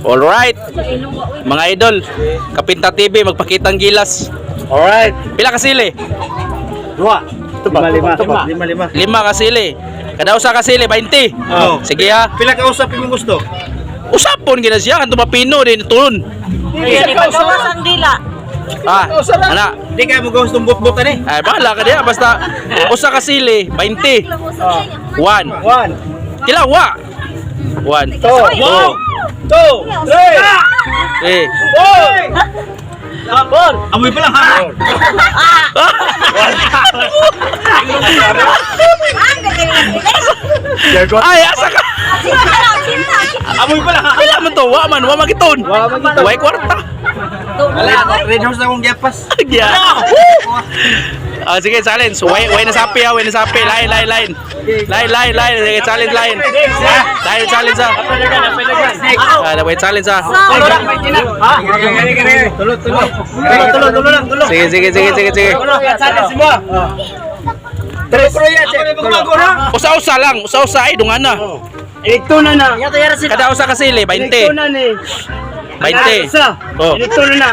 Alright. Mga idol, Kapinta TV, magpakitang gilas. Alright. Pila ka sili? Dua. Lima, lima. Lima, lima. Lima ka sili. Kada usa ka sili, 20. Oh. Sige ha. Pila ka usap imong gusto? Usapon gina siya kanto mapino din tulon. Hindi pa gawas ang dila. Ah, ana. Di ka mo gawas tong bot-bot ani. Ay, bahala ka diha basta usa ka sili, 20. One. One, Kila wa. One. two, Two. two, three, Three. four. Four. Amoy pa lang ha. Ay, asa ka? Amoy pa lang ha. Pila man to? Wa man, wa magiton. Wa magiton. Way kwarta. Wala, red house na akong giapas. Yeah. Ah, sige, challenge. Way, way na sapi ha, way na sapi. Line, line, line. Line, line, line. Sige, challenge, line. Line, challenge ha. Ah, way challenge ha. Ha? Tulo, tulo. Tulo, tulo, tulo lang, tulo. Sige, sige, sige, sige, sige. Tulo. Tres. Usa-usa lang, usa-usa ay dungana. Ito na na. Kada usa ka sili, 20. Ito na ni. 20. Isa. Oh. Ito na na.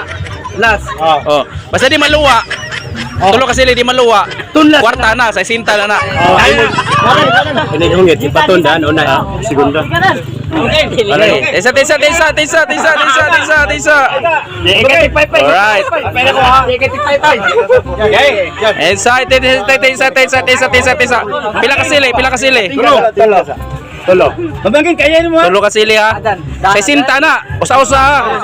Last. Oh. Basta di maluwa. Tulo ka sili di maluwa. Tunlas. Kwarta na, sa sinta na na. Inihungit, ipatundan, una ha. Segunda. Okay. Tesa, tesa, tesa, tesa, tesa, tesa, tesa, tesa. Alright. Inside, tesa, tesa, tesa, tesa, tesa, tesa. Pila ka sili, pila ka sili. Tulo. Tulo. Tulo. Mabangin kaya mo ha. Tulo ka sili ha. Sa sinta na. Usa-usa ha.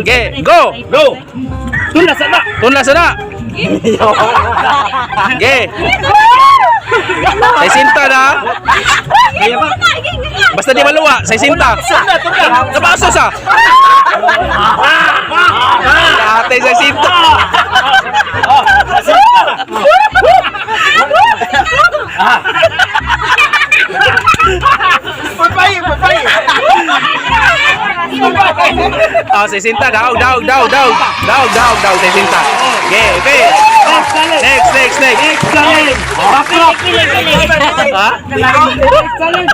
Okay, go. Go. Tunlas na. Tunlas na. Okay. Sa sinta na. Basta di maluwa, sa sinta. Napaso sa. Dati sa sinta. Papay, papay. Ah, sa sinta. Daog, daog, daog, daog. Daog, daog, daog sa sinta. Okay, okay. Next, next, next. Challenge. Ha? Challenge.